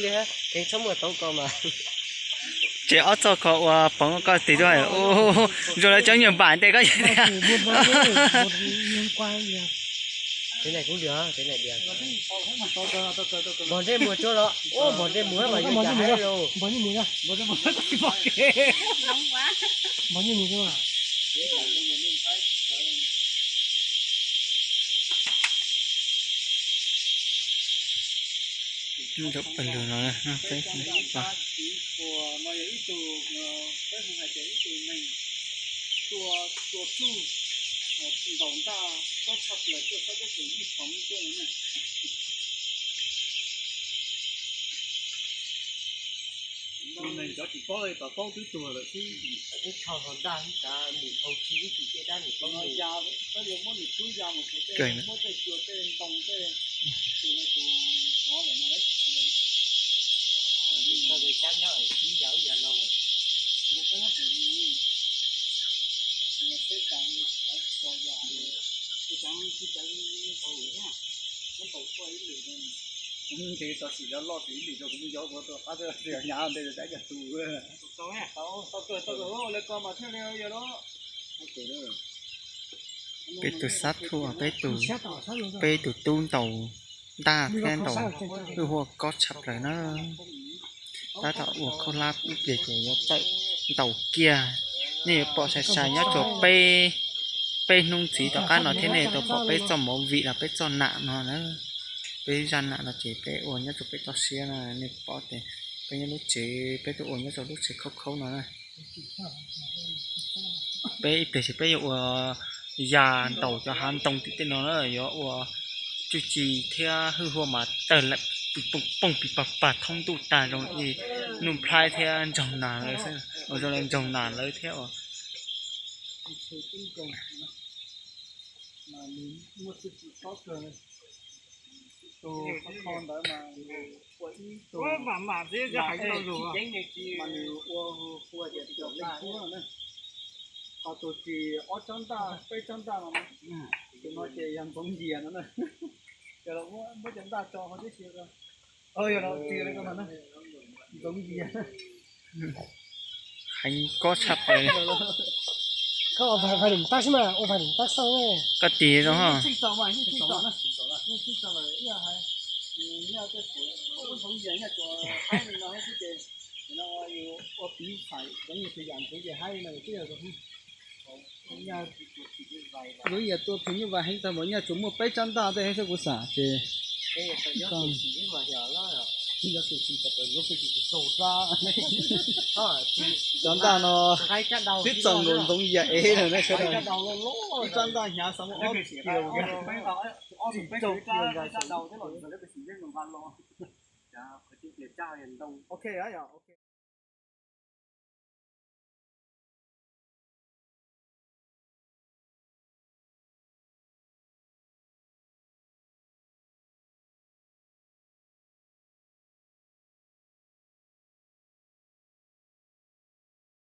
Li, kev txhob muaj tau ko mas. Ces ob txoj ko ua poov koj tig tuaj, zoo li cov nyuag npam ntej koj yog tias. Npog ntsej muag tsuag los, npog ntsej muag mas yog cas hais los. Peb tus, peb hu hais tias ib tug neeg tua, tua txuj, ntaus ntaj, kob tshaj plaws tuaj sab teb chaws Nyij Poov tuaj no na. Tus neeg cov tsis paub, tom paub twb tuag lawm xwb. Ib tsho hlo ntaj ib tav mus dhau tsis ib tsis tej dab nim paub no ya, peb yuav muab nws tub ya mus saum tej, muab tej cua tej ntoo tej, tus no tus hov lawm no. Tau cab nyob tib yam ub yam no lawm. Ntev txog sim cov loj sim ib lwm rau kuv muab yov ua rau qab tej hnyav ntev cov cab cov tus. Peb tus xab thuam, peb tus, peb tus tub ntaus ntaj thiab ntaus hwj huam kob tshaj plaws na. Tab tom ua khaub hlab ib pliag ces yuav tawm ntaus kiag. Nej yuav pom sai sai nyob rau peb, peb hnub ntxiv tom qab no thiab nej tau pom peb txoj movie los peb txoj nam no na. Peb zaj nam no ces peb ua nyob rau peb toj siab no, nej pom tias peb nyob lub tsev, peb tuaj ua nyob rau lub tsev khaub khaub no na. Peb ib pliag ces peb yuav ua ya ntaus cov hav ntoo tim tej no na, yuav ua tsuj ci thiab hwj huam mas tawg lam pooj pis pag pag thoob ntuj tag zoo li Nuj Nplhaib thiab Ntsaug Nas lawv xwb, zoo li Ntsaug Nas lawv thiab uas. Tus khov kho ntawd mas ua ib tug, mas nws ua hu ua tias cov lej kub no na. Ho tus tsis ob tsob ntaj peb tsob ntaj no, tus no ces yog Ntxoov Yias no na. Yog los muab cov ntaj tso ho tib si, yog los tsis li ko no na. Ntxoov Yias. Heev kob tshaj plaws. Koj ua phaim tab xwb mas ua phaim tab xwb. Koj tig zoo. Ntxoov Yias tua phim nyuj vais heev tag npaum nyaj tsuas muaj peb tsob ntaj tej thiab xwb kuv xav ces. Cov ntaj no twb txaus nkaus Ntxoov Yias ev lawm na sawv daws. Ib tsob ntaj hnyav xav muaj ob kis. Ok,